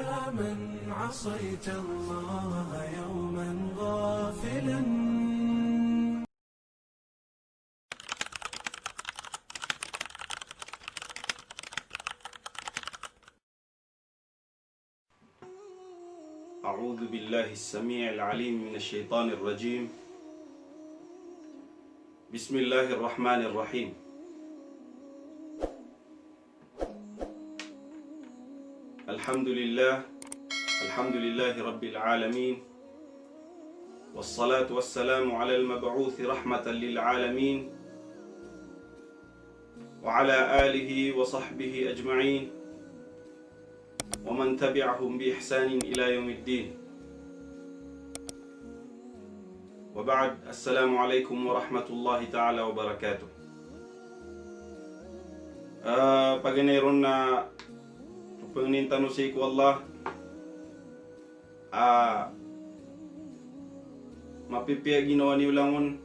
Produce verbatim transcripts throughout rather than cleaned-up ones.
من عصيت الله يوما غافلا. أعوذ بالله السميع العليم من الشيطان الرجيم. بسم الله الرحمن الرحيم. الحمد لله، الحمد لله رب العالمين، والصلاة والسلام على المبعوث رحمة للعالمين، وعلى آله وصحبه أجمعين، ومن تبعهم بإحسان إلى يوم الدين. Wa ba'd, assalamu alaikum warahmatullahi ta'ala wabarakatuh. Ah, paganay ron na pangnin tano sii ko Allah, ah, mapipiya ginawa niyo langon,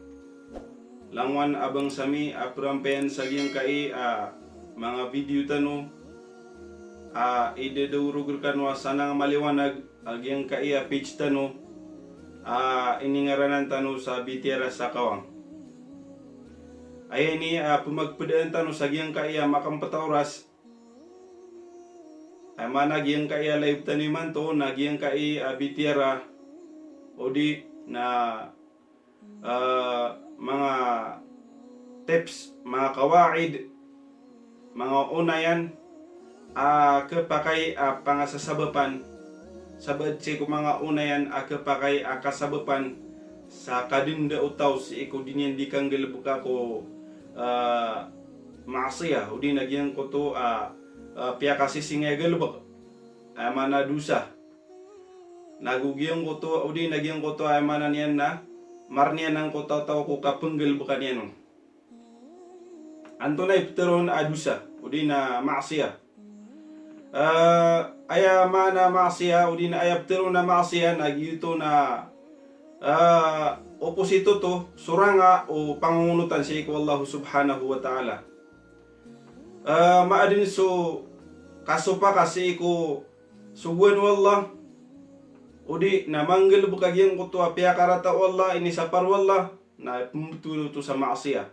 langon a bangsa mi a prampayan sa giyangkai a manga video tano, a idadawrog rkano a sanang maliwanag a giyangkai a page tano a iningaranan tano sa Bitiyara sa Kawang. Aya ini a pmagpdaan tano sa giyangkai a makampta oras, aya maana giyangkai a live tano imanto na giyangkai a bitiyara odi na ah, manga tips, manga kawaid, manga onayan a khapakay a pangasasabapan, sabaad sii ko manga onayan a khapakay a kasabapan sa kadenda o taw sii ko di niyan di kanggalbka ko, ah, maasiyah, odi na giyangkoto a, ah, piyakasisingay a galbk, aya maana dosa. Na go giyangkoto, odi na giyangkoto, aya maana niyan na marn iyan angkoto a taw ko kapnggalbka niyan on. Antonaa i ptharoon a dosa, odi na maasiyah. Ah, aya maana maasiyah, odi na aya ptharoon a maasiyah, na giyoto na, ah, opposite oto, sorang a o pangongonotan sii ko Allah subhanahu wa ta'ala. Ah, maadn so kasopak a sii ko sogoan o Allah, odi na manggalbk a giyangkoto a piyakarata o Allah, inisapar o Allah, na pmbthowan oto sa maasiyah.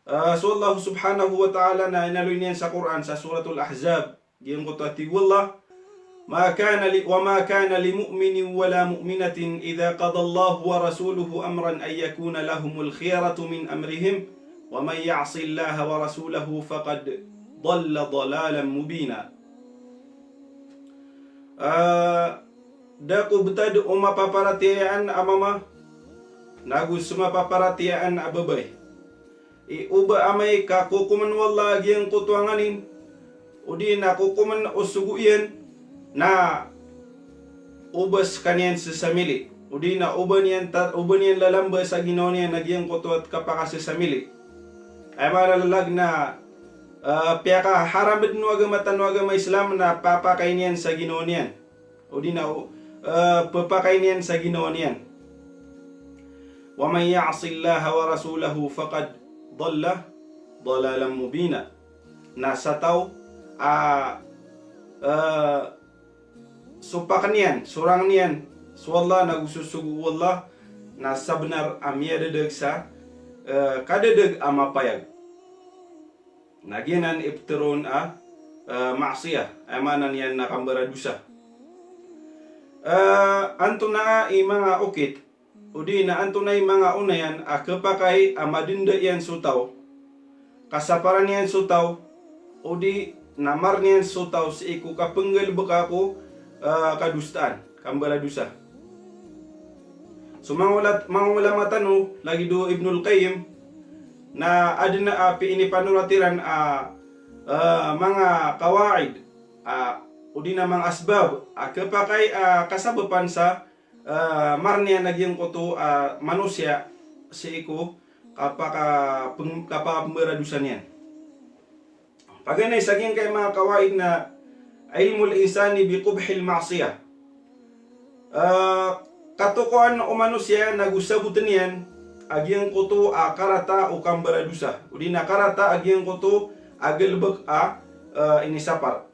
Ah, so Allah subhanahu wa ta'ala na inaloy niyan sa Qur'an, sa Suratul Ahzab, giyangkoto a tig o Allah, "Ma kana li, wa ma kana li mu'minin wa la mu'minatin idha qada Allahu wa rasuluhu amran an yakuna lahumul khiyaratu min amrihim, wa man ya'si Allaha wa rasulahu faqad dalla dalalan mubina." Ah, da ko btad o mapaparatiyayaan a mama, nago so mapaparatiyayaan a babay. I o ba amay ka kokomn o Allah a giyangkoto a nganin, odi na kokomn o sogo iyan, na o ba skaniyan ssmili, odi na o ba niyan ta-, o ba niyan lalamba sa ginawa niyan a giyangkoto a kapakassmili. Aya maana lalag na, ah, piyakaharam dn o agama tano a agama Islam na papakay niyan sa ginawa niyan. Odi na, eh, pphakay niyan sa ginawa niyan. "Wa man ya'si Allaha wa rasulahu faqad dalla dalalan mubina." Na sa taw a, eh, sopakn iyan, sorang iyan so Allah nago so sogo o Allah, na sabnar a miyadadag sa, eh, kadadag a mapayag. Na giyanan i ptharoon a, eh, maasiyah, aya maana niyan na kambaradosa. Eh, antonaa i manga okit, odi na antonaa i manga onayan a khapakay a madenda iyan so taw, kasaparan iyan so taw, odi na marn iyan so taw sii ko kapnggalbka ko, eh, kadosaan, kambaradosa. So manga olat-, manga olama tano, lagid o Ibnul Qayyim, na adn a piinipanorat iran a, ah, manga qawaid, ah, odi na manga asbab a khapakay a kasabapan sa, ah, marn iyan a giyangkoto a manosiya sii ko kapaka-, peng-, kapakambaradosa niyan. Paganay sa giyangkai manga qawaid na ilmul insani bi qubhil ma'siyah. Eh, katokoan o manosiya nago sabotn iyan a giyangkoto a karata o kambaradosa, odi na karata a giyangkoto a galbk a, eh, inisapar.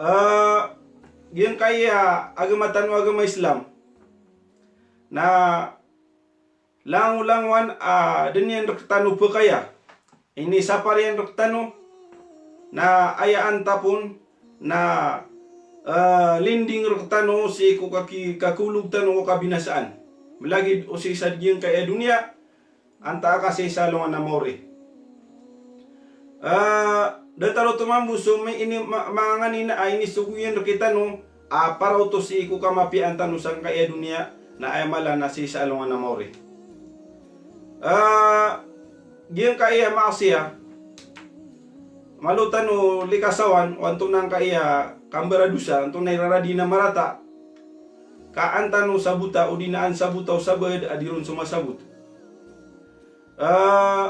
Eh, giyangkaya agama tano a agama Islam na langolangowan a da niyan rktano pkaya, inisapar iyan rktano, na aya antap on na, eh, linding rktano sii ko kaki-, kakolog tano ko kabinasaan. Lagid o sii sa giyangkaya doniya, antaa ka sii sa alongan a maori. Eh, datar oto mambo so mi-, ini-, ma-, manga nganin a inisogo iyan rktano a para oto sii ko kamapiyaan tano sangkaya doniya, na aya mala na sii sa alongan a maori. Eh, giyangkaya maasiya, malo tano likasawan o antonaa ngkaya kambaradosa, antonaa i rarad iyan a marata, ka an tano sabota, odi na an sabota o sabaad a di ron so masabot. Eh,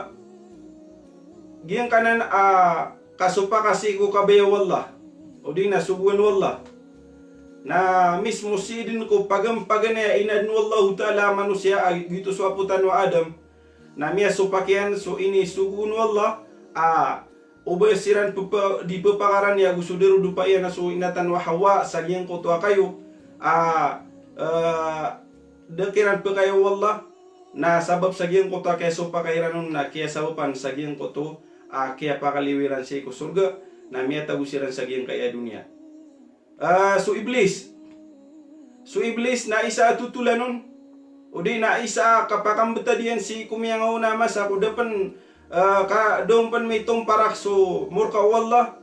giyangkanan a kasopaka sii ko kabaya o Allah, odi na sogoan o Allah, na mismo sii dn ko pagam-, paganay a inadn o Allahu Ta'ala a manosiya a giyoto so apo tano a Adam, na miyasopak iyan so inisogo on o Allah a o ba siran ppa-, di ppakarani ago so darodopa iyan a so ina tano a Hawa sa giyangkoto a kayo a, eh, da kiran pkaya o Allah, na sabap sa giyangkoto a kiyasopaka iran on na kiyasabapan sa giyangkoto a kiyapakaliyo iran sii ko sorga, na miyatago siran sa giyangkaya doniya. Ah, so Iblis. So Iblis na isa a totolan on, odi na isa a kapakambtad iyan sii ko miyangaoona a masa ko da pn, ah, ka da on pn mitomparak so morka o Allah,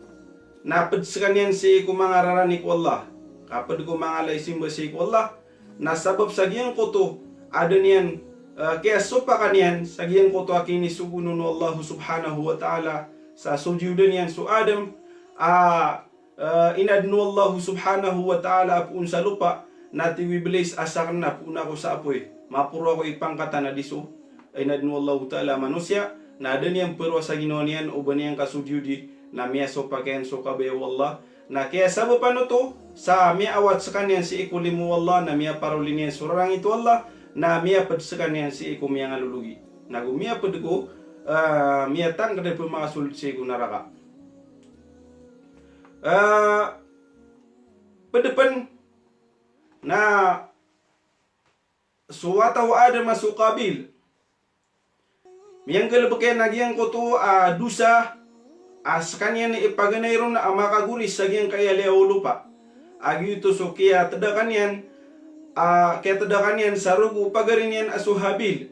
na pd skaniyan sii ko manga rarani ko Allah. Ka pd ko manga ala i simba sii ko Allah, na sabap sa giyangkoto a da niyan, ah, kiyasopakan iyan sa giyangkoto a kinisogoon on o Allah subhanahu wa ta'ala, sa sojiyodan iyan so Adam, ah, eh, inadn o Allah subhanahu wa ta'ala a poon sa lopa, na tig o Iblis a sakn na poon ako sa apoy, maporo ako i pangkatan a di so inadn o Allah ta'ala a manosiya, na da niyan parowa sa ginawa niyan o ba niyan kasojiyodi, na miyasopak iyan so kabaya o Allah, na kiyasabapan oto sa miyaawat skaniyan sii ko limo o Allah, na miyaparoli niyan so rarangit o Allah, na miyapd skaniyan sii ko miyangalologi. Na go miyapd ko, eh, miyatangkd a pmakasold sii ko naraka. Eh, pd pn na so wata o Adam a so Qabil, miyanggalbk iyan a giyangkoto a dosa a skaniyan i paganay ron a makagoris sa giyangkaya liyawaw o lopa. A giyoto so kiyatdakan iyan, a kiyatdakan iyan sa rogo o pagari niyan a so Habil.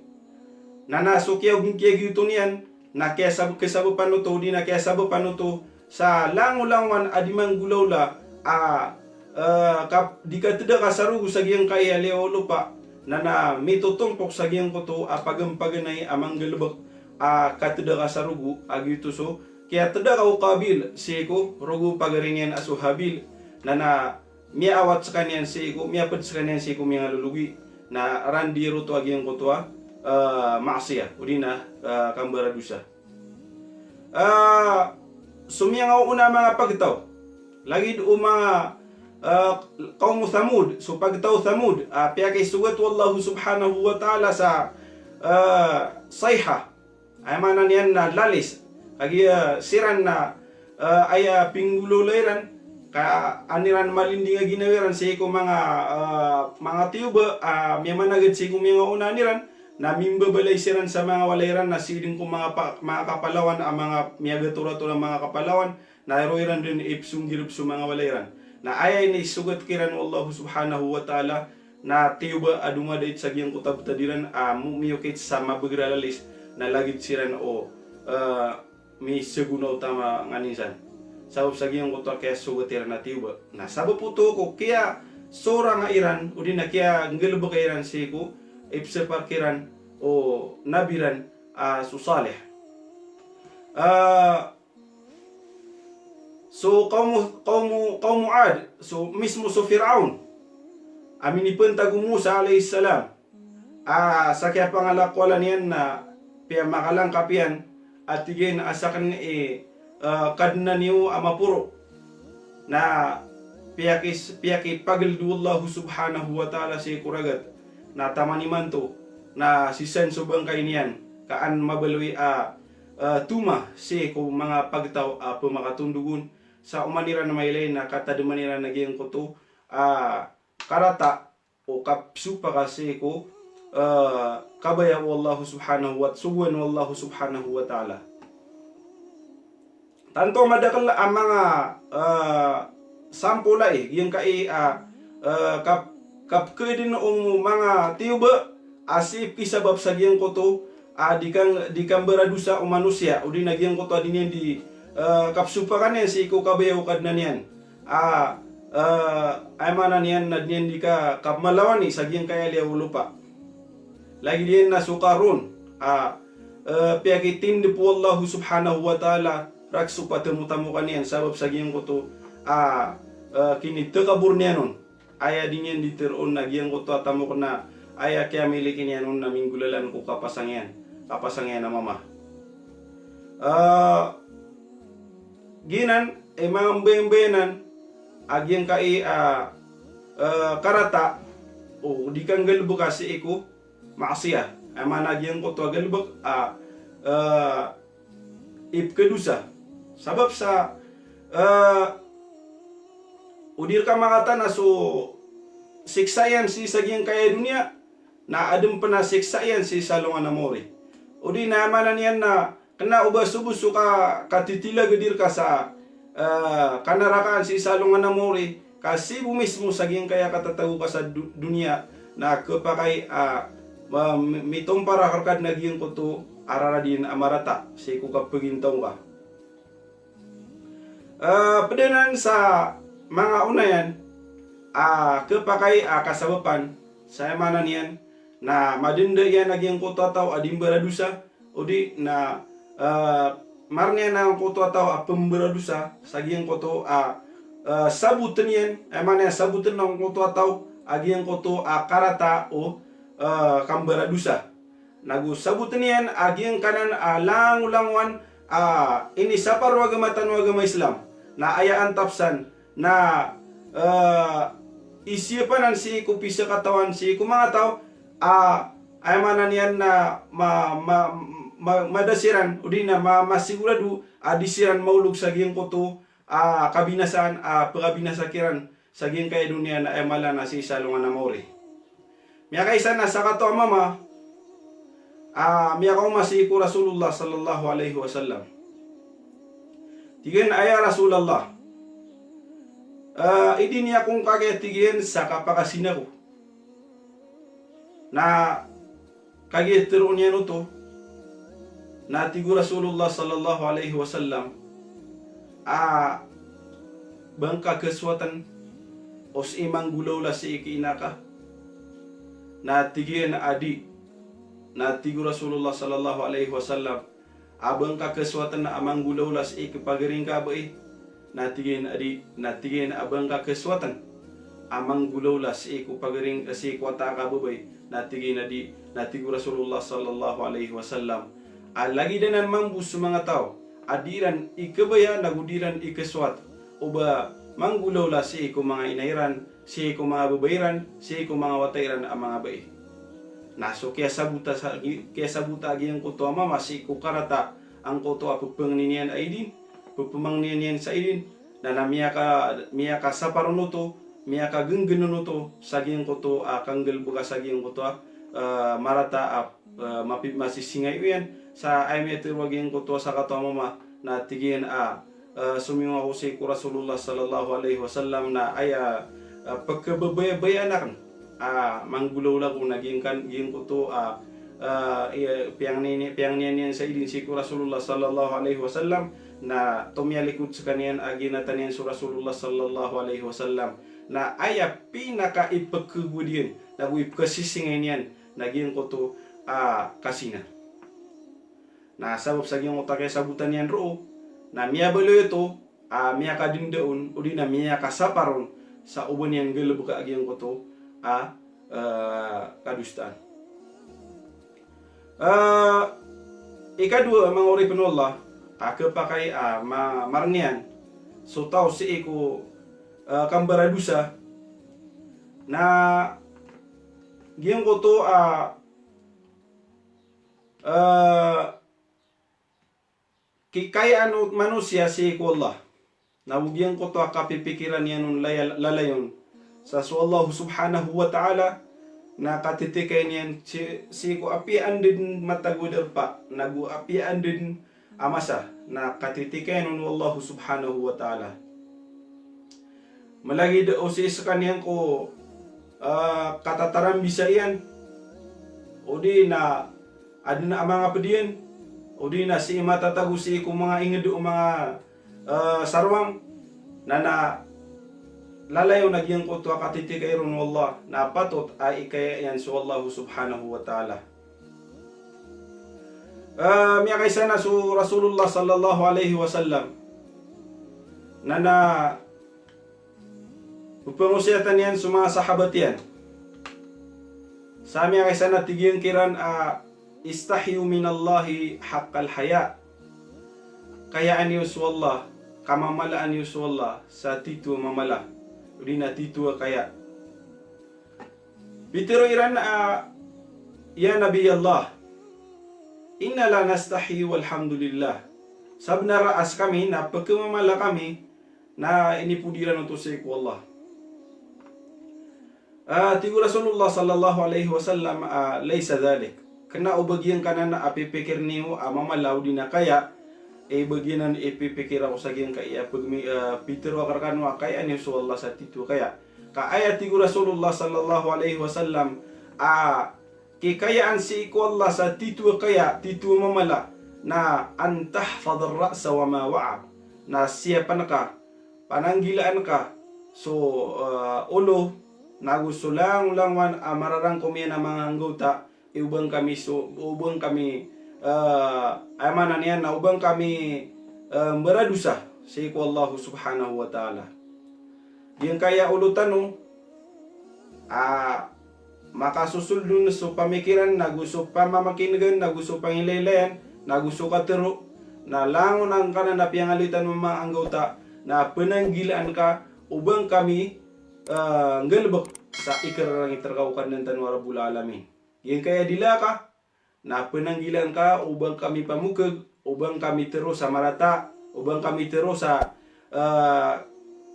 Na, na so kiya-, kiyagiyoto niyan, na kiyasab-, kiyasabapan oto, odi na kiyasabapan oto sa langolangowan a di manggolawla a, eh, kap-, di katdaka sa rogo sa giyangkaya liyawaw o lopa, na, na mitotompok sa giyangkoto a pagampaganay a manggalbk a katdaka sa rogo, a giyoto so kiyatdaka o Qabil sii ko rogo o pagari niyan a so Habil, na, na miyaawat skaniyan sii ko, miyapd skaniyan sii ko miyangalologi, na randi roto a giyangkoto a, eh, maasiya, odi na, eh, kambaradosa. Eh, so miyangaoona a manga pagtaw, lagid o manga, eh, qawmu Thamud, so pagtaw Thamud, a piyakaisogat o Allah subhanahu wa ta'ala sa, eh, sayha, aya maana niyan na lalis. Kagiya siran na, eh, aya pinggolawla iran, ka an iran malinding a ginawa iran sii ko manga, eh, manga tiyoba, ah, miyamanagad sii ko miyangaoona iran, na mimbabalay siran sa manga walay iran, na sii dn ko manga pa-, manga kapalawan, a manga miyagatoratora a manga kapalawan, na ro iran dn ipsonggirb so manga walay iran. Na aya inisogat kiran o Allah subhanahu wa ta'ala, na tiyoba a domadait sa giyangkoto a btad iran a mo-, miyokit sa mabagr a lalis, na lagid siran o, eh, misagonaw ta ma nganin san. Sabap sa giyangkoto a kiyasogat iran a tiyoba. Na sabap oto ko kiyasoranga iran, odi na kiyanggalbka iran sii ko ipsapar kiran o nabi ran a so Salih. Ah, so qawmu, qawmu, qawmu Ad, so mismo so Firaun a minipantag o Musa alayhis salam, a sa kiyapangalakowalan iyan na piyamakalangkap iyan, a tig iyan a sakn i, eh, kadnan iyo a maporo. Na piyakis-, piyakipagld o Allah subhanahu wa ta'ala sii ko ragat. Na taman imanto, na sii san so bangkay niyan, ka an mabaloy a, eh, toma sii ko manga pagtaw a pmakatondog on, sa oman iran mailay na katadman iran a giyangkoto a karata o kapsopak sii ko, eh, kabaya o Allah subhanahu wa, sogoan o Allah subhanahu wa ta'ala. Tanto a madakel a manga, eh, sampola i, giyangkai a, eh, kap-, kapkeden o manga tiyoba a sii pisabap sa giyangkoto a di kan-, di kambaradosa o manosiya, odi na giyangkoto a di niyan di, eh, kapsopakan iyan sii ko kabaya o Kadnan iyan. A, eh, aya maana niyan na di niyan di ka-, kapmalawani sa giyangkaya liyawaw o lopa. Lagid iyan na so Qarun a, eh, piyakitindep o Allah subhanahu wa ta'ala, rakhs o patemotamokan iyan sabap sa giyangkoto a, eh, kinitakabor niyan on. Aya di niyan di teroon na giyangkoto a tamok na aya kiyamiliki niyan on na minggolalan ko kapasang iyan, kapasang iyan a mama. Eh, giyanan i manga mbayan-mbayanan a giyangkai a, eh, karata o di kanggalebeka sii ko maasiya. Aya maana giyangkoto a galebek a, eh, ipkadosa. Sabap sa, eh, o di reka makatana so siksa iyan sii sa giyangkaya doniya, na aden pen a siksa iyan sii sa alongan a mawri. Odi na aya maana niyan na kena o ba sobo so ka-, katitilag di reka sa, eh, kanarakaan sii sa alongan a mawri, ka sii bo mismo sa giyangkaya katatago ka sa do-, doniya, na kepakay a, ma-, mi-, mitompar a karkad na giyangkoto a rarad iyan a marata sii ko kapagintaw ka. Eh, ped anan sa manga onayan a kepakay a kasabapan sa aya maana niyan na madenda iyan a giyangkoto a taw a di mbaradosa, odi na, eh, marniyan angkoto a taw a pembaradosa sa giyangkoto a, eh, saboten iyan, aya maana niyan saboten angkoto a taw a giyangkoto a karata o, eh, kambaradosa. Nago saboten iyan a giyangkanan a langolangowan a inisapar o agama tano a agama Islam. Na aya antap san na, eh, isiyapanan sii ko pisakatawan sii ko manga taw a, aya maana niyan na ma-, ma-, ma-, mada siran, odi na ma-, masigorado a di siran maolog sa giyangkoto a kabinasaan a pekabinasa kiran sa giyangkaya doniya na aya mala na sii sa alongan a mawri. Miyakaisa na sakataw a mama a miyakaoma sii ko Rasulullah sallallahu alaihi wasallam. Tig iyan a, "Ya Rasulullah, eh, idini ako ngka," tig iyan, "sa kapakazina ko." Na kagiya teroon iyan oto, na tig o Rasulullah sallallahu alaihi wasallam a ba ngka kesowaten o sii manggolawla sii ki ina ka? Na tig iyan a di. Na tig o Rasulullah sallallahu alaihi wasallam a ba ngka kesowaten a manggolawla sii ki pagari ngka a babay? Na tig iyan a di. Na tig iyan a ba ngka kesowaten a manggolawla sii ko pagari, sii ko wata ka a babay? Na tig iyan a di. Na tig o Rasulullah sallallahu alaihi wasallam a lagid anan mambo so manga taw a di iran ikabaya nago di iran ikasowat o ba manggolawla sii ko manga ina iran, sii ko manga babay iran, sii ko manga wata iran a manga bai. Na so kiyasabota sa-, kiyasabota a giyangkoto a mama sii ko karata angkoto a pepangnin iyan a idin, pepamangnin iyan sa idin, na, na miyaka-, miyakasapar on oto, miyakagenggen on oto sa giyangkoto a kanggalebeka sa giyangkoto a, eh, marata a, eh, mapi-, masisingay iyan. Sa aya miyatero a giyangkoto a sakataw a mama na tig iyan a, eh, somiyong ako sii ko Rasulullah sallallahu alaihi wasallam na aya, eh, pekababayaan aken a manggolawla ko na giyangkan-, giyangkoto a, eh, iya, piyangni-, piyangniyan iyan sa idin sii ko Rasulullah sallallahu alaihi wasallam, na tomiyalikod sekaniyan a ginata niyan so Rasulullah sallallahu alaihi wasallam. Na aya pinakaipekegod iyan nago ipekesisingay niyan na giyangkoto a kazina. Na sabap sa giyangkoto a kiyasabota niyan roo, na miyabaloy oto a miyakadenda on, odi na miyakasapar on sa oba niyan galebeka a giyangkoto a, eh, kadosaan. Eh, ikadowa, manga oripen o Allah, a kepakay a ma-, marniyan so taw sii ko, eh, kambaradosa, na giyangkoto a, eh, kikayaan o manosiya sii ko Allah. Na o giyangkoto a kapipikiran iyan on laya-, lalayon sa so Allah subhanahu wa ta'ala na katitikayan iyan sii, sii ko apiya anda dn matag o darpa, nago apiya anda dn a masa na katitikayan on o Allah subhanahu wa ta'ala. Malagid o sii skaniyan ko, ah, katatarambisa iyan, odi na adn a manga pd iyan, odi na sii matatago sii ko manga ingd o manga, eh, sarwang, na, na lalayon a giyangkoto a katitikay ron o Allah, na patot a ikaya iyan so Allah subhanahu wa ta'ala. Eh, miyakaisa na so Rasulullah sallallahu alaihi wasallam, na, na pphangosiyatan iyan so manga sahabat iyan. Sa miyakaisa na tig iyan kiran a, "Istahyu minallahi haqqal haya." Kayaan iyo so Allah, kamamalaan iyo so Allah sa tito a mamala, odi na tito a kaya. Pitharo iran a, "Ya Nabi Allah, inna la nastahyi walhamdulillah." Sabnar a skami na pkhamamala kami na inipod iran oto sii ko Allah. Ah, tig o Rasulullah sallallahu alaihi wasallam, ah, "Laysa dhalik." Kna o ba giyangkanan a pipikir niyo a mamala odi na kaya, eh, ba giyanan i pipikir ako sa giyangkaya pagmi-, ah, pitharo akn rkano a kayaan iyo so Allah sa tito a kaya. Ka aya tig o Rasulullah sallallahu alaihi wasallam a kikayaan sii ko Allah sa tito a kaya, tito a mamala, na an tahfadhar ra'sa wa ma wa'a. Na siyapan ka, pananggilaan ka so, eh, olo, nago so langolangowan a mararangkom iyan a manga anggawta, i o ba ngka mi so, o ba ngka mi, eh, aya maana niyan na o ba ngka mi, eh, mbaradosa sii ko Allah subhanahu wa ta'ala. Giyangkaya olo tano a makasosold on so pamikiran, nago so pamamakingan, nago so pangilaylayan, nago so katharo, na langon angka na piyangaloy tano a manga anggawta, na pananggilaan ka o ba ngka mi, eh, nggalbk sa ikararangit rka o Kadnan tano a Rabbul Alamin. Giyangkaya dila ka, na pananggilaan ka o ba ngka mipamokg, o ba ngka mitharo sa marata, o ba ngka mitharo sa, eh,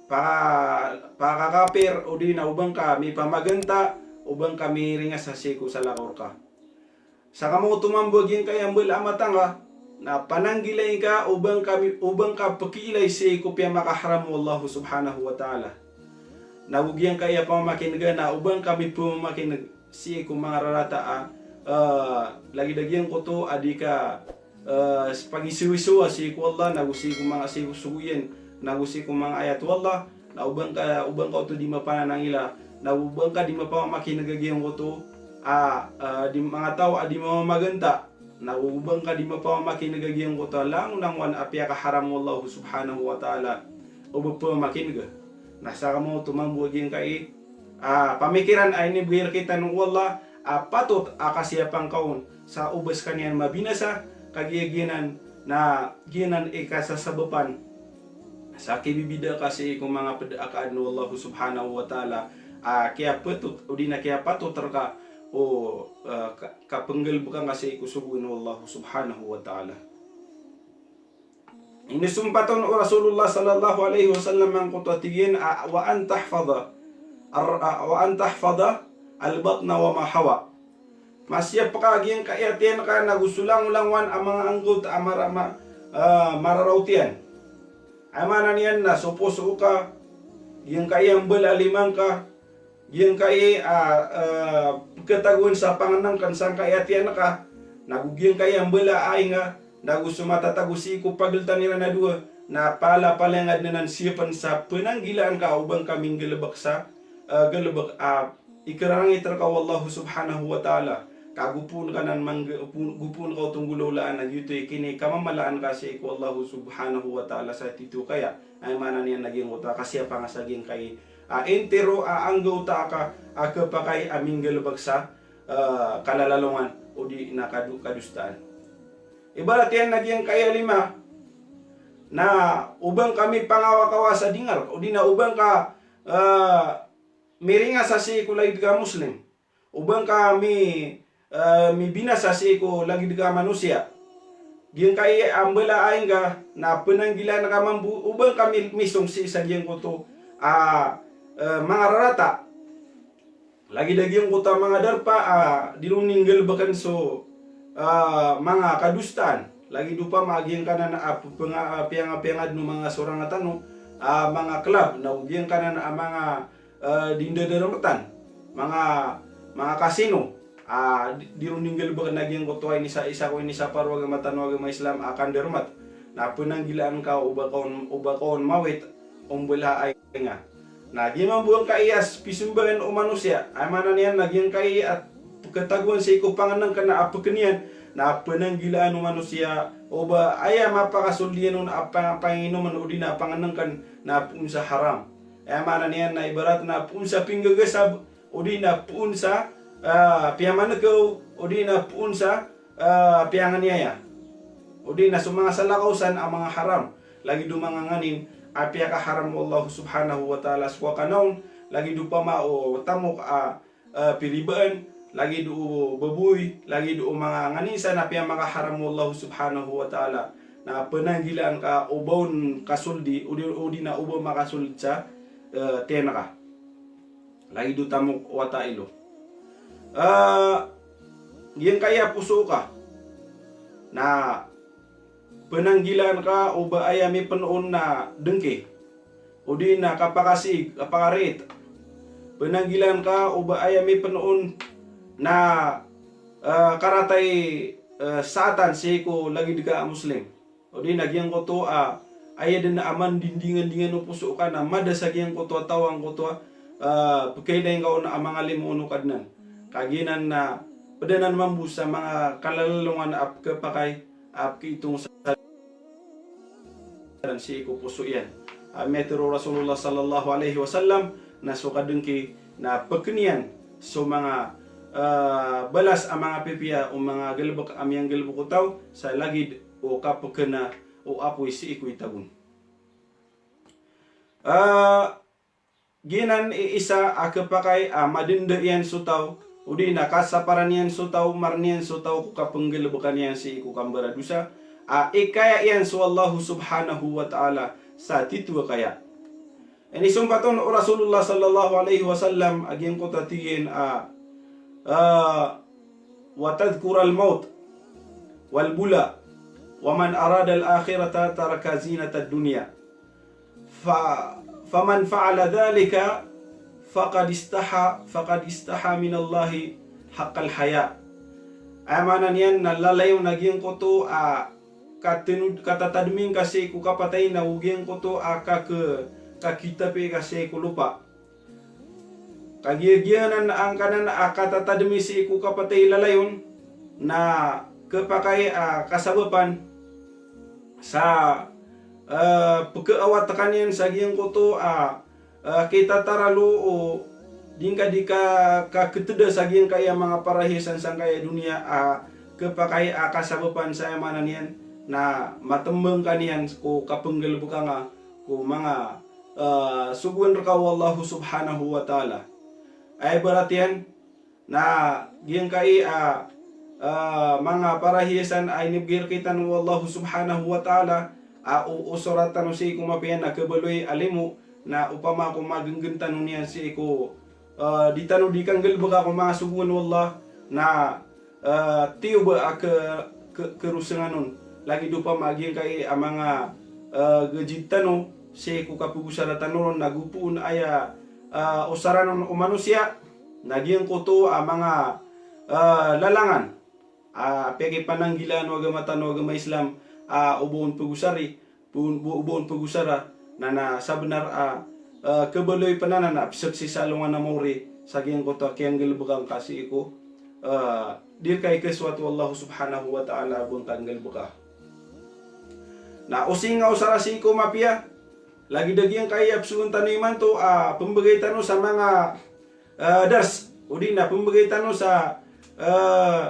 pa-, pakakapir, odi na o ba ngka mipamaganta, o ba ngka miringasa sii ko salakaw rka. Sa kamaoto mambo a giyangkaya mbala a matangka, na pananggilai ngka o ba ngka mi-, o ba ngka pkiilay sii ko piyamakaharam o Allah subhanahu wa ta'ala. Nago giyangkaya pamamakinga na o ba ngka mipamamakineg sii ko manga rarata a, eh, lagid a giyangkoto a di ka, eh, pagisoisowa sii ko Allah, nago sii ko manga, sii ko sogo iyan, nago sii ko manga ayat o Allah, na o ba ngka, o ba ngka oto di mapananangila, nago o ba ngka di mapamamakineg a giyangkoto a, eh, di manga taw a di mamamaganta, nago o ba ngka di mapamamakineg a giyangkoto a langolangowan a piyakaharam o Allah subhanahu wa ta'ala o ba pamamakineg. Na sa kamaoto mambo a giyangkai a pamikiran a inibgay rkitano o Allah a patot a kasiyapa ngka on sa o ba skaniyan mabinasa, ka giya giyanan na giyanan i kasasabapan sa kibibida ka sii ko manga pd a kaadn o Allah subhanahu wa ta'ala a kiyapatot, odi na kiyapatot rka o, eh, ka-, kapnggalbka ngka sii ko sogoan o Allah subhanahu wa ta'ala. Inisompatan o Rasulullah sallallahu alaihi wasallam angkoto a tig iyan a, wa an tahfadha ar-, a, wa an tahfadha al-batna wa ma hawa. Masiyap ka giyangkai a tiyan ka nago so langolangowan a manga anggawta a mara-, ma-, ah, mararaot iyan. Aya maana niyan na so poso ka, giyangkai a mbala a lima ngka, giyangkai a, ah, pkhatagoan sa pangnngkn sangkai a tiyan ka, nago giyangkai a mbala a ai nga, nago so matatago sii ko pagltan iran a dowa, na palapalaya nga dn anan siyapn sa pnanggilaan ka o ba ngka minggalbk sa, ah, galbk a ikararangit rka o Allah subhanahu wa ta'ala. Ka gopoon ka nan mangg-, gopoon, gopoon ka oto nggolawlaan a giyoto i kinikamamalaan ka sii ko Allah subhanahu wa ta'ala sa tito kaya. Aya maana niyan na giyangkoto a kasiyapa nga sa giyangkai a intiro a anggawta ka a khapakay a minggalbk sa, eh, kalalalongan odi na kado-, kadosaan. Ibarat iyan na giyangkai a lima na o ba ngka mipangawakawa sa dingar, odi na o ba ngka, eh, miringasa sii ko lagid ka Muslim. O ba ngka mi-, eh, mibinasa sii ko lagid ka manosiya. Giyangkai a mbala a ai nga na pnanggilaan ka mambo o ba ngka mi-, misong sii sa giyangkoto a, eh, manga rarata. Lagid a giyangkoto a manga darpa a di ron nggalbkn so, ah, manga kadosaan. Lagid opama a giyangkanan a pphanga-, ah, piyanga-, piyangadn o manga sorang tano a manga club, na o giyangkanan a manga, ah, di ndadarmtan, manga, manga kasino. Ah, di, di ron nggalbkn a giyangkoto a inisaisa ko inisapar o agama tano a agama Islam a kandarmat. Na pnanggilaan ka o ba ka on, o ba ka on mawit o mbala a aya nga. Na giyangkai mambo a ngkai a pisombaan o manosiya, aya maana niyan na giyangkai a pkhatagoan sii ko pangnngkn a pkhn iyan, na pnanggilaan o manosiya o ba aya mapakasold iyan on a pa-, panginomn odi na pangnngkn na poon sa haram. Aya maana niyan na ibarat na poon sa pinggagasab, odi na poon sa, ah, piyamankaw, odi na poon sa, ah, piyanganiyaya. Odi na so manga salakaw san a manga haram. Lagid o manga nganin a piyakaharam o Allah subhanahu wa ta'ala so kakn on, lagid opama o tamok a, ah, piribaan, lagid o baboy, lagid o manga nganin san a piyamakaharam o Allah subhanahu wa ta'ala. Na pnanggilaan ka o ba on kasoldi, odi, odi na o ba makasold sa, eh, tiyan ka. Lagid o tamok wata ilo. Ah, giyangkai a poso ka. Na pnanggilaan ka o ba aya mipn on na dngki. Odi na kapakasig, kapakariit. Pnanggilaan ka o ba aya mipn on na, ah, karatay, ah, saatan sii ko lagid ka a Muslim. Odi na giyangkoto a, aya dn a mandindingandingan o poso ka na mada sa giyangkoto a taw angkoto a, ah, pkhailay ngka on a manga limo o Kadnan. Ka giyanan na pd anan mambo sa manga kalalalongan a pkhapakay, a pkhaitong sa sii ko poso iyan. A miyatharo o Rasulullah sallallahu alaihi wasallam na so kadngki na pkn iyan so manga, ah, balas a manga pipiya o manga galbk a miyanggalbk o taw sa lagid o kapkna o apoy sii ko itagon. Ah, giyanan i isa a khapakay a madanda iyan so taw, odi na kasaparan iyan so taw, marn iyan so taw ko kapnggalbka niyan sii ko kambaradosa, a ikaya iyan so Allah subhanahu wa ta'ala sa tito a kaya. Inisompat on o Rasulullah sallallahu alaihi wasallam a giyangkoto a tig iyan a, ah, "Wa tadhkural mawt wal bala, wa man aradal akhirata taraka zinatad dunya. Fa, faman fa'ala dhalika faqad istaha, faqad istaha minallahi haqqal haya." Aya maana niyan na lalayon a giyangkoto a katanud, katatadmi ngka sii ko kapatay na o giyangkoto a kak, kakitapi ka sii ko lopa. Kagiya giyanan angkanan a katatadmi sii ko kapatay lalayon na khapakay a kasabapan sa, eh, pkhaawat ka niyan sa giyangkoto a, eh, kitataralo o di ngka di ka, kakhitda sa giyangkaya manga parahiyasan sangkaya doniya a khapakay a kasabapan sa aya maana niyan na matmbang ka niyan ko kapnggalbka nga ko manga, eh, sogoan rka o Allah subhanahu wa ta'ala. Aya ibarat iyan na giyangkai a, ah, manga parahiyasan a inibgay rktano o Allah subhanahu wa ta'ala a o, osoratan tano sii ko mapiya na khabaloy a limo na opama ko magnggn tano niyan sii ko, ah, di tano di kanggalbka ko manga sogoan o Allah na, ah, tiyoba a kh, kh, kharosangan on. Lagid opama giyangkai a manga, ah, gajid tano sii ko kapagosara tano ron na go poon aya, ah, osaran on o manosiya. Na giyangkoto a manga, ah, lalangan a piyakipananggilaan o agama tano a agama Islam a o ba on pagosari, pon, bo, o ba on pagosara, na, na sabnar a, ah, khabaloy pn anan a pzaksi sa alongan a maori sa giyangkoto a kiyanggalbka ngka sii ko, ah, di rka ikasowat o Allah subhanahu wa ta'ala a ba ngka nggalbka. Na o sii nga osara sii ko mapiya, lagid a giyangkai a pzoon tano imanto a pmbgay tano sa manga, eh, dars, odi na pmbgay tano sa, eh,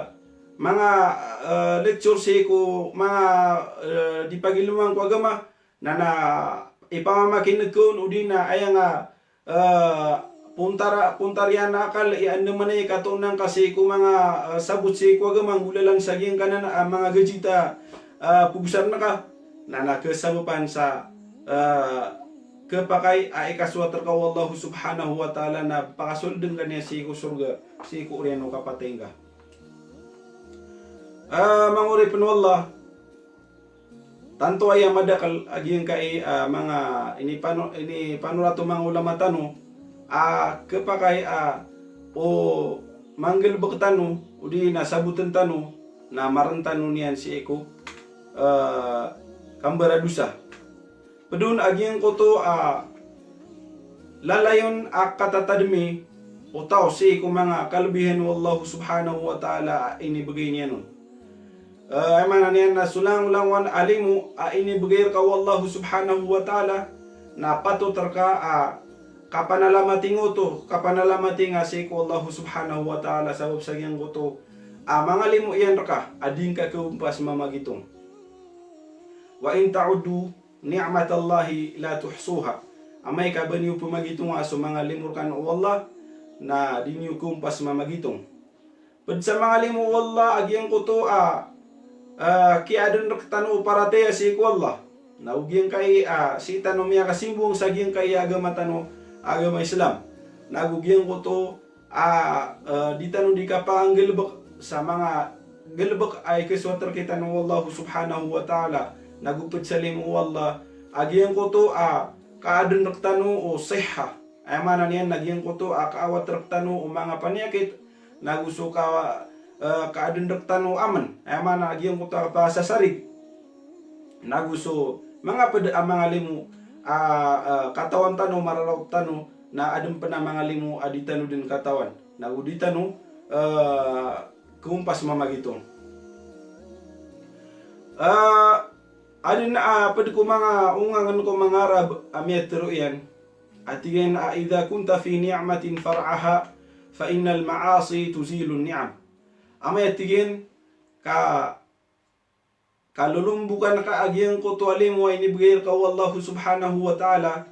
manga, eh, lecture sii ko manga, eh, di pagilmang ko agama, na, na ipamamakin'g ka on, odi na aya nga, eh, pontara, pontar iyan a akal i andamanaya i katoona ngka sii ko manga, eh, sabot sii ko agama nggolalan sa giyangkanan a manga gajid a, eh, pagosarn ka, na, na khasabapan sa, eh, khapakay a ikasoat rka o Allah subhanahu wa ta'ala na pakasoldn ka niyan sii ko sorga, sii ko oriyan o kapatay ngka. Ah, manga oripn o Allah, tanto aya madakl a giyangkai a manga inipano-, inipanorat o manga ulama tano a khapakay a o manggalbk tano odi na sabotn tano na marn tano niyan sii ko, eh, kambaradosa. Pd on a giyangkoto a lalayon a katatadmi o taw sii ko manga kalbihan o Allah subhanahu wa ta'ala a inibgay niyan on. Eh, aya maana niyan na so langolangon a limo a inibgay rka o Allah subhanahu wa ta'ala na patot rka a kapanalamating oto, kapanalamating a sii ko Allah subhanahu wa ta'ala sabap sa giyangkoto a manga limo iyan rka a di ngka khaompas mamagitong. Wa in ta'uddu ni'matallahi la tuhsuha. Amay ka ba niyo pmagitonga so manga limo rkano o Allah, na di niyo khaompas mamagitong. Pd sa manga limo o Allah a giyangkoto a, ah, kiyaadn rktano o paratiyaya sii ko Allah. Na o giyangkai a sii tano miyakasimbong sa giyangkai a agama tano, agama Islam. Na go giyangkoto a, eh, di tano di kapanggalbk sa manga galbk a ikasoat rktano o Allah subhanahu wa ta'ala. Na go pd sa limo o Allah a giyangkoto a kaadn rktano o sihha. Aya maana niyan na giyangkoto a kaawat rktano o manga paniyakit. Na go so ka, eh, kaadn rktano o amn. Aya maana a giyangkoto a kapasasarig. Na go so manga pd a manga limo a, eh, katawan tano, mararaot tano, na adn pn a manga limo a di tano dn katawan. Na go di tano, eh, khaompas mamagitong. Eh, adn a pd ko manga ongangn ko manga Arab a miyatharo iyan a tig iyan a, "Idha kunta fi ni'matin far'aha, fa innal ma'asi tuzilu ni'am." Amay a tig iyan ka kalolombokan ka a giyangkoto a limo a inibgay rka o Allah subhanahu wa ta'ala,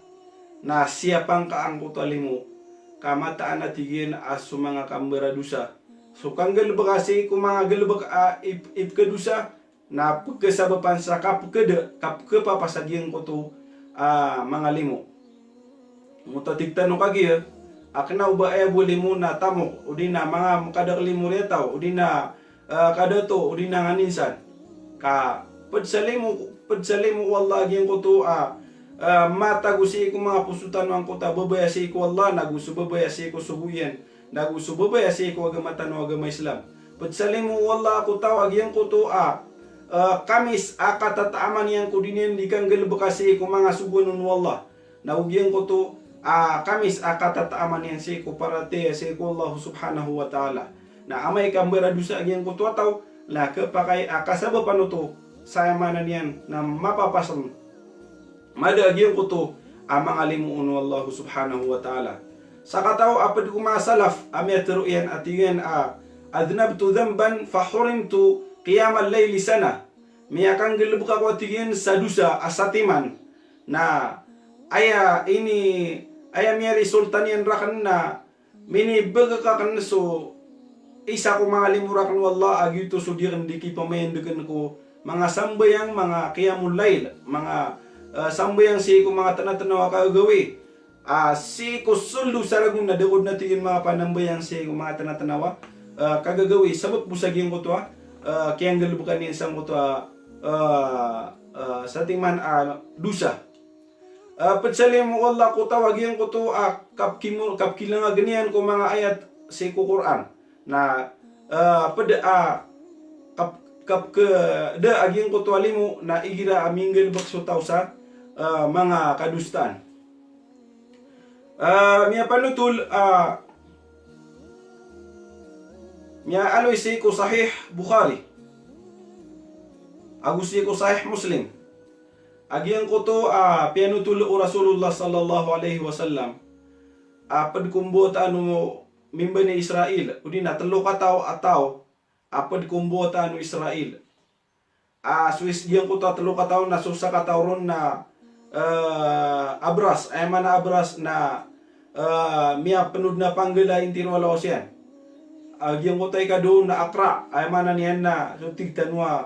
na siyapa ngka angkoto a limo. Ka mataan a tig iyan a so manga kambaradosa, so kanggalbk a sii ko manga galbk a ip-, ipkhadosa, na pkhasabapan sa kapkhada, kapkhapapasa giyangkoto a manga limo. Oto a tig tano kagiya a kna o ba aya bo a limo na tamok, odi na manga mkadakl limo riyataw, odi na, eh, kadato, odi na nganin san. Ka pd sa limo, pd sa limo o Allah a giyangkoto a, eh, matago sii ko manga poso tano angkoto a babaya sii ko Allah, na go so babaya sii ko sogo iyan, na go so babaya sii ko agama tano a agama Islam. Pd sa limo o Allah ko taw a giyangkoto a, eh, kamis a katataaman iyan ko di niyan di kanggalbka sii ko manga sogoan on o Allah. Na go giyangkoto a kamis a katataaman iyan sii ko paratiyaya sii ko Allah subhanahu wa ta'ala. Na amay ka mbaradosa a giyangkoto a taw, na khapakay a kasabapan oto sa aya maana niyan na mapapasn mada a giyangkoto a manga limo on o Allah subhanahu wa ta'ala. Sakataw a pd ko manga salaf a miyatharo iyan a tig iyan a, "Adhnabtu dhanban fa hurimtu qiyamal layli sanah." Miyakanggalbk ako a tig iyan sa dosa a satiman. Na aya ini, aya miyaresulta niyan rakn na minibgak akn so isa ko manga limo rakn o Allah a giyoto so di akn di kipamayandkn ko manga sambayang, manga qiyamul layl, manga, eh, sambayang sii ko manga tnga-tnga a kagagawii. Ah, sii ko sold o sarag on na da ko dn a tig iyan manga panambayang sii ko manga tnga-tnga a, eh, kagagawii. Sabap bo sa giyangkoto a, eh, kiyanggalbka niyan sangkoto a, eh, eh, satiman a dosa. Ah, pd sa limo o Allah ko taw a giyangkoto a kapkimo-, kapkilangag iyan ko manga ayat sii ko Qur'an. Na, ah, pd a kap-, kapkhada a giyangkoto a limo na igira a minggalbk so taw sa, ah, manga kadosaan. Ah, miyapanotol, ah, miyaaloy sii ko Sahih Bukhari ago sii ko Sahih Muslim a giyangkoto a piyanotol o Rasulullah sallallahu alaihi wasallam a pd ko mbawataan o min Bani Israil, odi na tlo kataw a taw a pd ko mbawataan o Israil. Ah, so is-, giyangkoto a tlo kataw na so sakataw ron na, eh, abras, aya maana abras na, eh, miyapnod na panggala intiro a lawas iyan. Ah, giyangkoto a ikadowa na aqra, aya maana niyan na so tig tano a,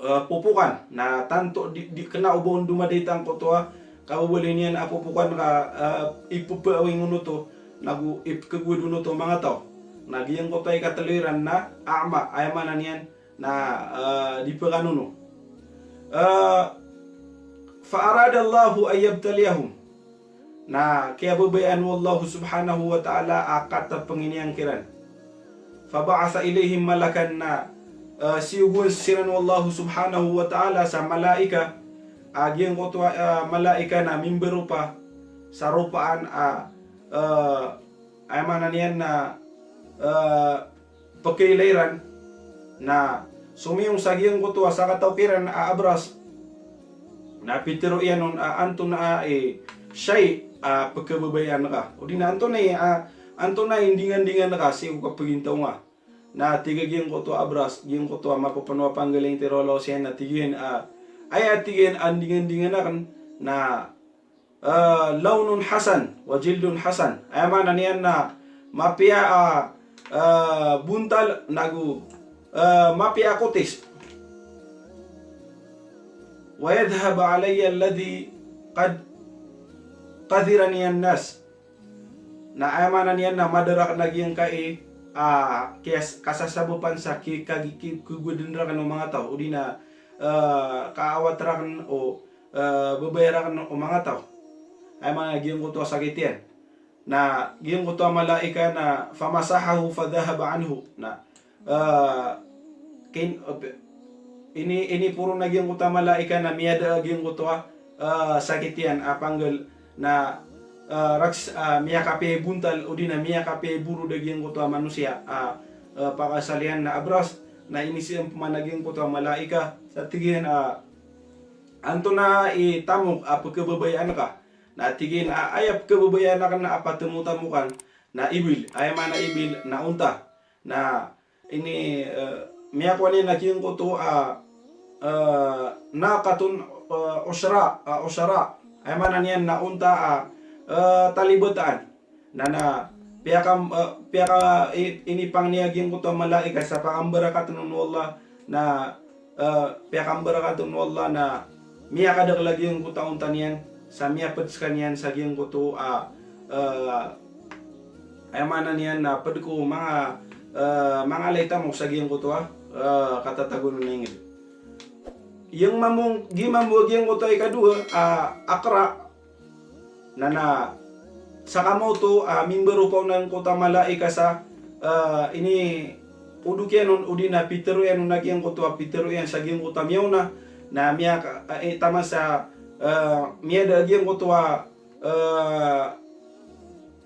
eh, popokan, na tanto di, di kna o ba on domadait angkoto a, kababaloy niyan a popokan ka, ah, ipepawing on oto, nago ipekegowad on oto o manga taw. Na giyangkoto a ikatelo iran na a'ma, aya maana niyan na, ah, di pekanono. Ah, fa aradallahu an yabtaliyahum. Na kiyababayaan o Allah subhanahu wa ta'ala a katepengin iyan kiran. Faba'atha ilayhim malakan, na, eh, siyogoan siran o Allah subhanahu wa ta'ala sa malaika, a giyangkoto a, eh, malaika na mimbaropa sa ropaan a, eh, aya maana niyan na, eh, pekailay iran, na somiyong sa giyangkoto a sakataw kiran a abras. Na pitero iyan on a antonaa i shay a pekebabayaan ka, odi na antonaa i, a, antonaa i ndingandingan ka sii ko kapegintaw nga. Na tig a giyangkoto a abras, giyangkoto a mapepeno a panggaling tero law siyan, na tig iyan a, aya tig iyan a ndingandingan aken na, eh, lawnun hasan wa jildun hasan. Aya maana niyan na mapiya a, eh, bontal nago, eh, mapiya a kotis. Wa yadhhab alayya alladhi qad qadhirani an-nas. Na aya maana niyan na mada raken a giyangkai a kiyas-, kasasabapan sa ki-, kagi-, ki-, kegowaden raken o manga taw, odi na, eh, kaawat raken o, eh, babaya raken o manga taw. Aya maana giyangkoto a sakit iyan. Na giyangkoto a malaika na famasahahu fadhahaba anhu. Na, eh, kin-, eh, ini, iniporo na giyangkoto a malaika na miyada a giyangkoto a, eh, sakit iyan a panggal na, eh, rakhs-, eh, miyakapiya i bontal odi na miyakapiya i borod a giyangkoto a manosiya a, eh, pakaasal iyan na abras. Na inisiyan pman a giyangkoto a malaika sa tig iyan a, antonaa i tamok a pekebabayaan ka? Na tig iyan a, aya pekebabayaan aken a patemotamokan na ibil, aya maana ibil na onta. Na ini, eh, miyakowa niyan a giyangkoto a, eh, naqatun, eh, ushra, eh, ushra. Aya maana niyan na onta a, eh, talibataan. Na, na, piyakam-, eh, piyaka-, i-, inipangni a giyangkoto a malaika sa pakambarakaten o Allah, na, eh, piyakambarakaten o Allah na miyakadakel a giyangkoto a onta niyan, sa miyaped sekaniyan sa giyangkoto a, eh, aya maana niyan na ped ko manga, eh, manga lay tamok sa giyangkoto a, eh, katatago on a inged. Giyang mambo, giya mambo a giyangkoto a ikadowa, a, aqra, na, na, saka maoto a mimbaropa on angkoto a malaika sa, eh, iniodok iyan on odi na pitero iyan on a giyangkoto a pitero iyan sa giyangkoto a miyaona, na miyaka-, eh, taman sa, eh, miyada a giyangkoto a, eh,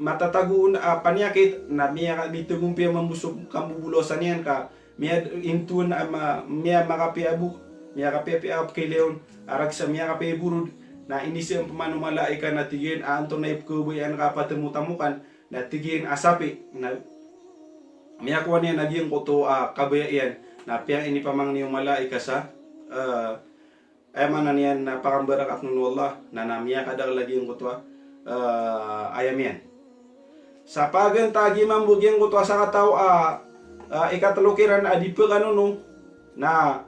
matatago on a paniyakit, na miya-, mitegompiya mambo so kambobolosan iyan ka miya-, intowan a ma-, miya-, makapiya a bok, miyakapiyapiya a pekeilay on, a rakhs a miyakapiya i borod. Na inisiyan pman o malaika na tig iyan a antonaa i pekebabayaan ka a patemotamokan? Na tig iyan a sapi. Na miyakowa niyan a giyangkoto a kabaya iyan, na piyang inipamangni o malaika sa, eh, aya maana niyan na pakambarakaten o Allah, na, na miyakadakel a giyangkoto a, eh, ayam iyan. Sa pagantagan mambo giyangkoto a sakataw a, eh, ikatelo kiran a di pekanono, na,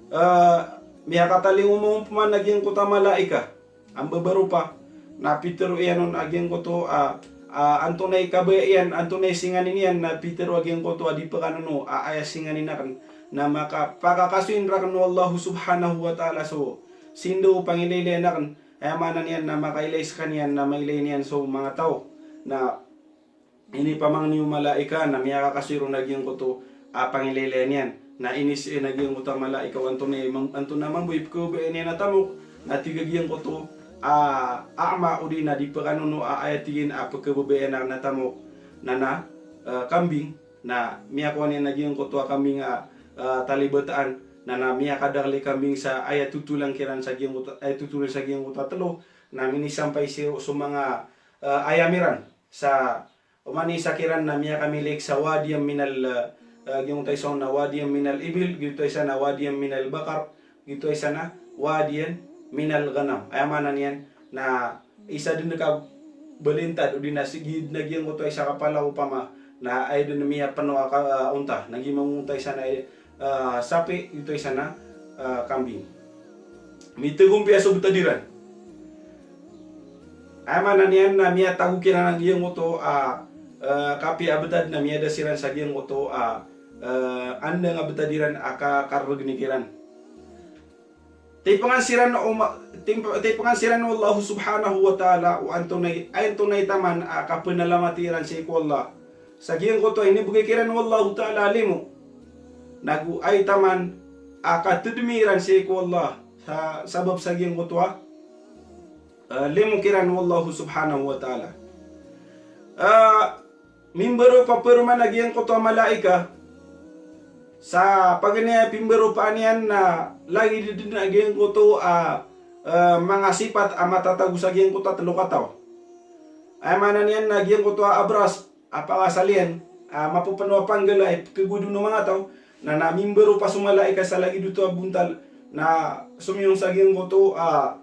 eh, miyakatalingoma on pman a giyangkoto a malaika a mbabaropa, na pitero iyan on a giyangkoto a, a, antonaa i kabaya iyan, antonaa i singanin iyan, na pitero a giyangkoto a di pekanono a aya singanin aken na makapakakasoy raken o Allah subhanahu wa ta'ala so sindaw o pangilaylayan aken, aya maana niyan na makailay sekaniyan na mailay niyan so manga taw. Na inipamangni o malaika na miyakakasoy ron a giyangkoto a pangilaylayan iyan. Na inisii a giyangkoto a malaika o antonaa i mam-, antonaa mambo i pekebabayaan iyan a tamok, na tig a giyangkoto a a'ma odi na di pekanono a aya tig iyan a pekebabayaan aken a tamok na, na, eh, kambing. Na miyakowa niyan a giyangkoto a kambing a, eh, talibataan, na, na miyakadakel i kambing sa aya totolan kiran sa giyangkoto, aya totolan sa giyangkoto a telo, na minisampay sii so manga, eh, ayam iran sa oman i isa kiran na miyakamilik sa wadiyan minal, eh, giyoto isa na wadiyan minal ibil, giyoto isa na wadiyan minal bakar, giyoto isa na wadiyan minal ghanam. Aya maana niyan na isa den ka balintad, odi na sigi na giyangkoto isa ka pala opama, na aya den miyapeno a ka, eh, onta, na giya mambo onta isa na, eh, sapi, giyoto isa na, eh, kambing. Mitegompiya so betad iran. Aya maana niyan na miyatago kiran a giyangkoto a, eh, kapiya a btad na miyada siran sa giyangkoto a, eh, andang a btad iran a ka-, kargni kiran. Taipangan siran o ma-, tim-, taipangan siran o Allah subhanahu wa ta'ala o antonaa i, antonaa i taman a kapnalamati iran sii ko Allah. Sa giyangkoto a inibgay kiran o Allah ta'ala a limo. Nago aya taman a katdmi iran sii ko Allah sa sabap sa giyangkoto a, eh, limo kiran o Allah subhanahu wa ta'ala. Eh, Mimbaro pa paroman a giyangkoto a malaika. Sa paganay a pimbaropaan iyan na lagid dn a giyangkoto a, eh, manga sipat a matatago sa giyangkoto a tlo kataw. Aya maana niyan na giyangkoto a abras a pakaasal iyan, a mapopno a panggala a ipkagowad on o manga taw, na, na mimbaro pa so malaika sa lagid oto a bontal, na somiyong sa giyangkoto a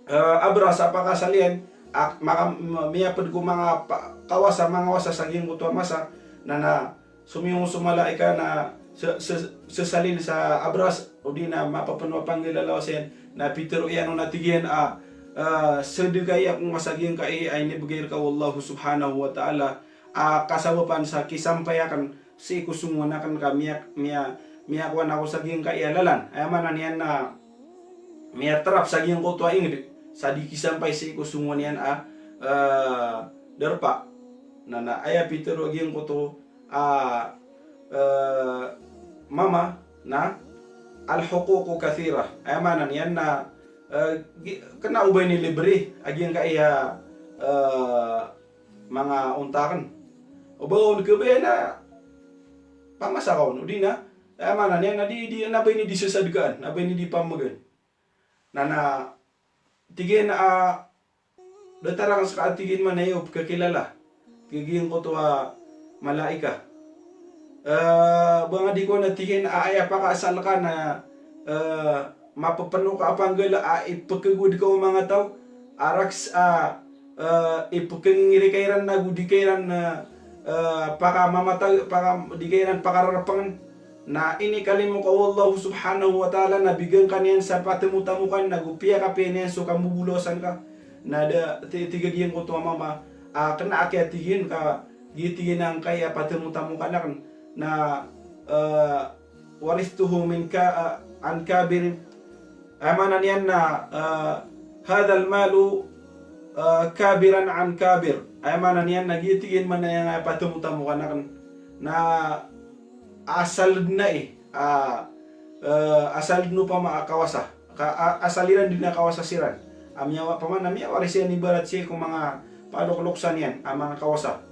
eh, abras a pakaasal iyan, a maka-, m-, miyapd ko manga pa-, kawasa, manga wasa sa giyangkoto a masa, na, na somiyong so malaika na se-, se-, sesalin sa abras, odi na mapapno a panggala a lawas iyan, na pitharo iyan on a tig iyan a, eh, sadka iyan ko masa giyangkai a inibgay rka o Allah subhanahu wa ta'ala, a kasabapan sa kisampay akn sii ko songowan akn ka miya-, miya-, miyakowan ako sa giyangkai a lalan. Aya maana niyan na miyatrap sa giyangkoto a ingd sa di kisampay sii ko songowan iyan a, eh, darpa. Na, na aya pitharo a giyangkoto a, eh, mama na al-huququ kathira. Aya maana niyan na, eh, gi-, kna o ba inilibre a giyangkai a, eh, manga onta akn. O ba on khabaya na pamasa ka on, odi na, eh, maana niyan na di, di, na ba ini di sesadkaan, na ba ini di pamgan. Na, na, tig iyan a, datar akn ska a tig iyan man a iyo pkhakilala. Tig a giyangkoto a malaika. Eh, ba nga di ko na tig iyan a aya pakaasal ka na, eh, mapapno ka a panggala a ipkhagowad ka o manga taw, a raks a, eh, ipkhangingiri ka iran nago di ka iran, eh, eh, pakamamata-, paka-, di ka iran pakararpangn. Na inikalimo ka o Allah subhanahu wa ta'ala na bigan ka niyan sa patemotamokan nago piyakapiya niyan so kambobolawasan ka. Na da, ti-, tig a giyangkoto a mama, a, kna aki a tig iyan ka, giya tig iyan angkai a patemotamokan akn. Na, eh, warithtuhu min ka-, eh, an kabir. Aya maana niyan na, eh, hadhal malu, eh, kabiran an kabir. Aya maana niyan na giya tig iyan man a aya patemotamokan akn na asal dn ai, a, eh, asal dn opama a kawasa. Ka, a, asal iran dn a kawasa siran. A miyawa-, opama na miyawaris iyan ibarat sii ko manga palokloksan iyan a manga kawasa.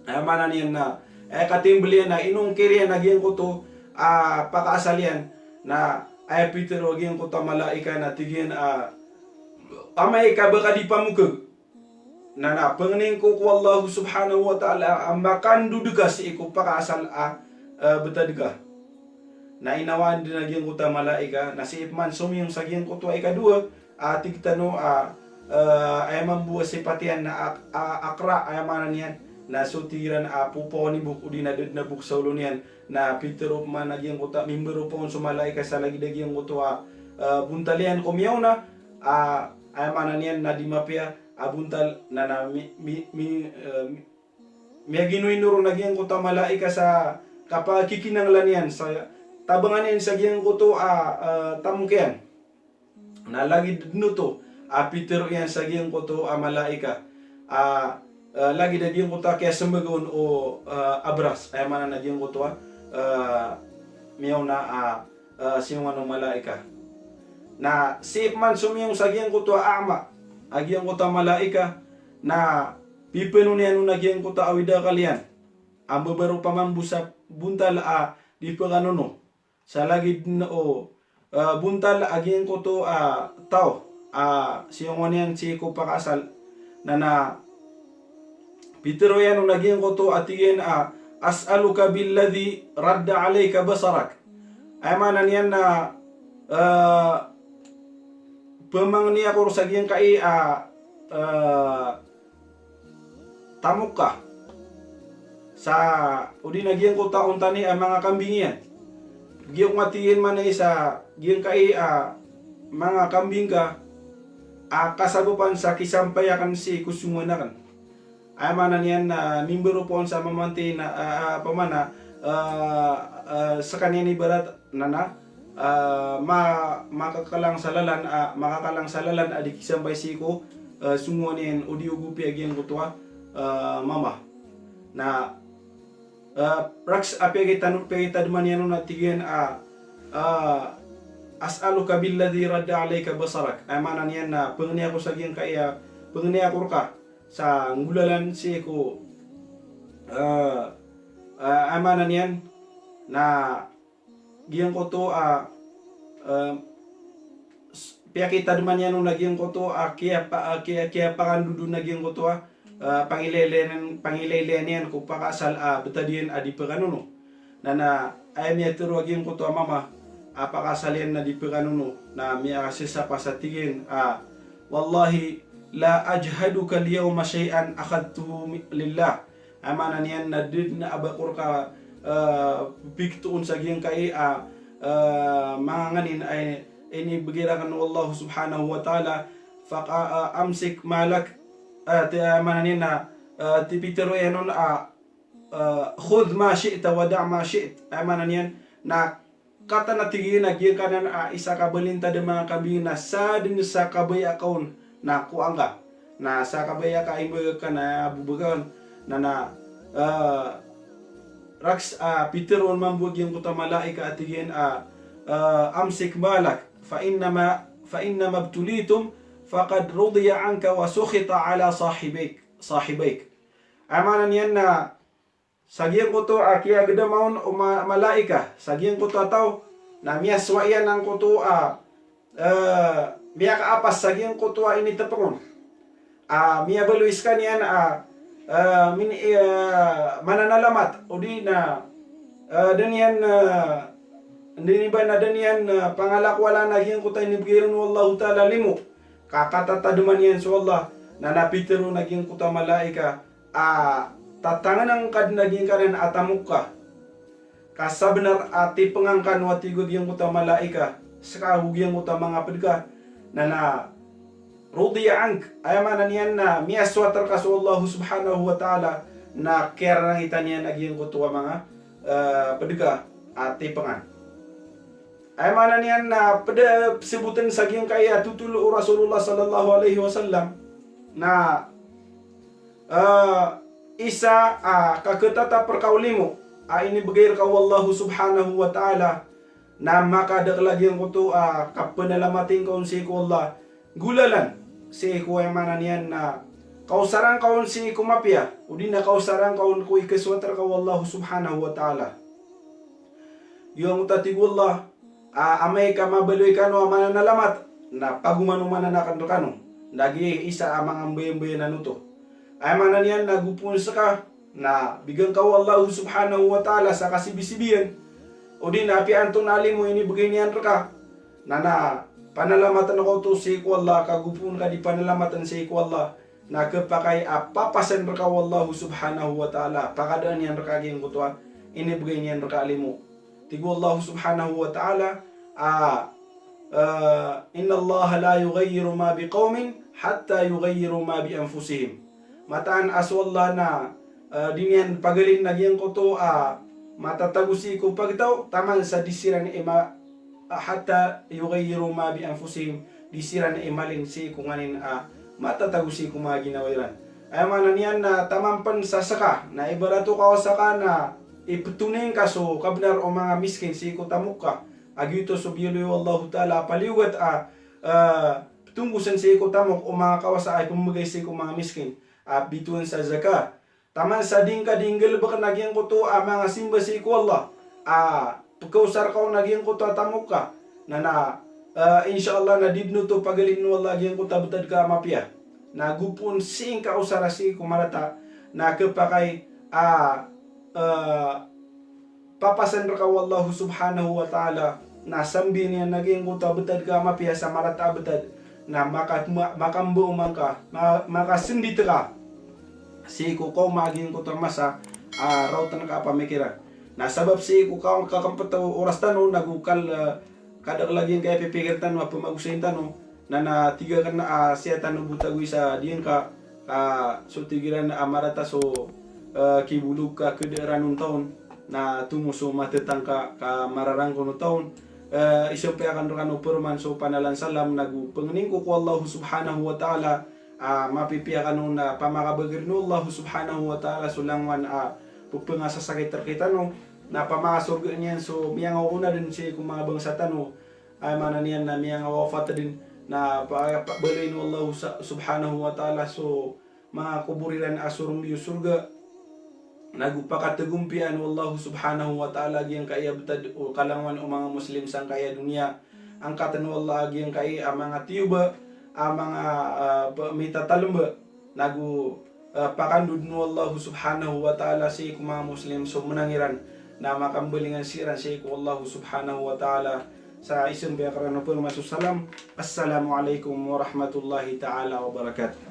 Aya maana niyan na, eh, katimbl iyan na inongkir iyan a giyangkoto a pakaasal iyan, na aya pitharo a giyangkoto a malaika na tig iyan a, amay ka ba ka di pamokg, na, na pangnin ko ko Allah subhanahu wa ta'ala a makandod ka sii ko pakaasal a, eh, btad ka. Na inawaan dn a giyangkoto a malaika, na sii pman somiyong sa giyangkoto a ikadowa, a tig tano a, eh, aya mambo a sipat iyan na ak-, a-, akra, aya maana niyan na so tig iran a popoon i bok odi na da dn a bok sa olo niyan, na pitharo pman a giyangkoto a mimbaro pman so malaika sa lagid a giyangkoto a, eh, bontal iyan ko miyaona, a, aya maana niyan na di mapiya a bontal na, na mi-, mi-, mi-, eh, mi-, miyaginoino ron a giyangkoto a malaika sa kapakikinanglan iyan sa tabangan iyan sa giyangkoto a, eh, tamok iyan. Na lagid dn oto a pitharo iyan sa giyangkoto a malaika a, eh, lagid a giyangkoto a kiyasmbag on o, eh, abras, aya maana na giyangkoto a, eh, miyaona a, eh, siyongan o malaika. Na sii pman somiyong sa giyangkoto a a'ma a giyangkoto a malaika, na pipano niyan on a giyangkoto a awid a akal iyan a mbabaro pman bo sa bontal a di pkanono. Sa lagid dn o, eh, bontal a giyangkoto a taw a siyongan iyan sii ko pakaasal. Na, na pitharo iyan on a giyangkoto a tig iyan a, "As'aluka billadhi radda alayka basarak." Aya maana niyan na, eh, pmangni ako ron sa giyangkai a, eh, tamok ka. Sa odi na giyangkoto a onta niyan a manga kambing iyan. Giyangkoto a tig iyan man a isa giyangkai a manga kambing ka. a kasabapan sa kisampay akn sii ko songowan akn. Aya maana niyan na mimbaro pn sa mamanti na, a, a, pamana, a, a, skaniyan ibarat na, na, a, ma-, makakalang sa lalan, a, makakalang sa lalan a di kisampay sii ko, a, songowan iyan o di ogopi a giyangkoto a, a, mama. Na, a, rakhs a piyakitano-, piyakitadman iyan on a tig iyan a, a, "As'aluka billadhi radda alayka basarak." Aya maana niyan na pangni ako sa giyangkaya, pangni ako rka sa nggolalan sii ko, a, a, aya maana niyan na giyangkoto a, a, s-, piyakitadman iyan on a giyangkoto a kiyapa-, a kiya-, kiyapakandodo na giyangkoto a, a, pangilaylayan, pangilaylayan iyan ko pakaasal a btad iyan a di pkanono. Na, na aya miyatharo a giyangkoto a mama a pakaasal iyan na di pkanono, na miyakasisapa sa tig iyan a, "Wallahi la ajhaduka al-yawma shay'an akhadhtuhu mi-, lillah." Aya maana niyan na da dn a ba ko rka, a, pktoon sa giyangkai a, a, manga nganin a inibgay rakn o Allah subhanahu wa ta'ala. Fa, a, a, amsik malak, a, ti-, aya maana niyan na, a, ti-, pitharo iyan on a, a, "Khudh ma shi'ta wa da' ma shi'ta." Aya maana niyan na katii na tig iyan a giyangkanan a isa ka balintad a manga kambing na sadn sa kabaya ka on na kowaa ngka. Na sa kabaya ka imbagak ka na bobagaon. Na, na, a, rakhs a pitharo on mambo a giyangkoto a malaika a tig iyan a, a, "Amsik malak, fa innama, fa innama ibtulitum, faqad rudiya anka wa sukhita ala sahibayk, sahibayk." Aya maana niyan na sa giyangkoto a kiyagdama on o ma-, malaika, sa giyangkoto a taw, na miyasowa iyan angkoto a, e, miyakaapas sa giyangkoto a initpng on. A, miyabaloy skaniyan a, e, min-, e, mananalamat, odi na, e, da niyan, e, da niyan ba na da niyan, e, pangalakowalaan a giyangkoto a inibgay ron o Allahu Ta'ala a limo. Ka katatadman iyan so Allah, na na pitharo on a giyangkoto a malaika, a, tatangnan ka dn a giyangkanan a tamok ka. Ka sabnar a tipngan ka on a tig o giyangkoto a malaika, ska ago giyangkoto a manga pd ka, na na rudiya ank, aya maana niyan na miyasowat rka so Allah subhanahu wa ta'ala, na kiyarangitan iyan a giyangkoto a manga, e, pd ka a tipngan. Aya maana niyan na pd a psbotn sa giyangkaya a totol o Rasulullah sallallahu alaihi wasallam na, e, isa a kakhatatap rka o limo a inibgay rka o Allah subhanahu wa ta'ala, na makadakl a giyangkoto a kapnalamatin ka on sii ko Allah, nggolalan sii ko, aya maana niyan na kaosaran ka on sii ko mapiya, odi na kaosaran ka on ko ikasowat rka o Allah subhanahu wa ta'ala. Giyangkoto a tig o Allah, a, amay ka mabaloy kano a mananalamat, na pagomanomanan akn rkano. Na giya isa a manga mbayambayanan oto. Aya maana niyan na go pn ska, na bgan ka o Allah subhanahu wa ta'ala sa kasibisibiyan. Odi na apiya antonaa a limo a inibgay niyan rka, na na panalamatn ka oto sii ko Allah, ka go pn ka di panalamatn sii ko Allah, na khapakay a papasn rka o Allah subhanahu wa ta'ala, pakadaan iyan rka giyangkoto a inibgay niyan rka a limo. Tig o Allah subhanahu wa ta'ala a, e, "Innallaha la yughayyiru ma biqawmin hatta yughayyiru ma bi anfusihim." Mataan a so Allah na, e, di niyan pagalin a giyangkoto a matatago sii ko pagtaw taman sa di siran i ma-, hatta yughayyiru ma bi anfusihim, di siran i malin sii ko nganin a matatago sii ko manga ginawa iran. Aya maana niyan na taman pn sa ska, na ibarat o kawasa ka na iptoning ka so kabnar o manga miskin sii ko tamok ka. A giyoto so biyaloy o Allahu Ta'ala a paliyogat a, e, ptonggosan sii ko tamok o manga kawasa a ipmbgay sii ko manga miskin a bitowan sa zakat. Taman sa di ngka di nggalbkn a giyangkoto a manga simba sii ko Allah a pkaosar ka on a giyangkoto a tamok ka, na na, e, insha Allah na di dn oto pagalin o Allah a giyangkoto a btad ka a mapiya. Na go pn sii ngka osara sii ko marata, na khapakay a, e, papasn rka o Allah subhanahu wa ta'ala, na sambi niyan a giyangkoto a btad ka a mapiya sa marata a btad, na maka-, ma-, makambawma ngka, ma-, makasndit ka sii ko kawma a giyangkoto a masa a raotn ka a pamikiran. Na sabap sii ko ka-, kakmpt o oras tano, na go kal-, e, kadakl a giyangkaya pipikir tano a pmagosayn tano, Na, na tig akn a sii tano bo tagoy sa diyangka, a so tig iran a marata so, eh, kibolog ka kd iran on taon, na tomo so matatangka ka mararangkon o taon. Eh, isampay akn rkano paroman so panalan salam, nago pangnin ko ko Allah subhanahu wa ta'ala, a mapipiya kano na pamakabagr o Allah subhanahu wa ta'ala so langowan a pphangasa sakit rkitano, na pamakasorga niyan so miyangaoona dn sii ko manga bangsa tano, a maana niyan na miyangawafat dn, na pa, pa, baloy o Allah sa, subhanahu wa ta'ala so manga kobor iran a sorong iyo sorga. Nago pakatagompiya o Allah subhanahu wa ta'ala giyangkai a btad o kalangowan o manga Muslim sangkai a doniya. Angkatn o Allah giyangkai a manga tiyoba, a manga, ah, pa, mitatalmba. Nago, ah, pakandod o Allah subhanahu wa ta'ala sii ko manga Muslim so mnang iran, na makambalingan siran sii ko Allah subhanahu wa ta'ala. Sa isampay akn rkano paroman so salam. Assalamu alaikum warahmatullahi ta'ala wabarakatuh.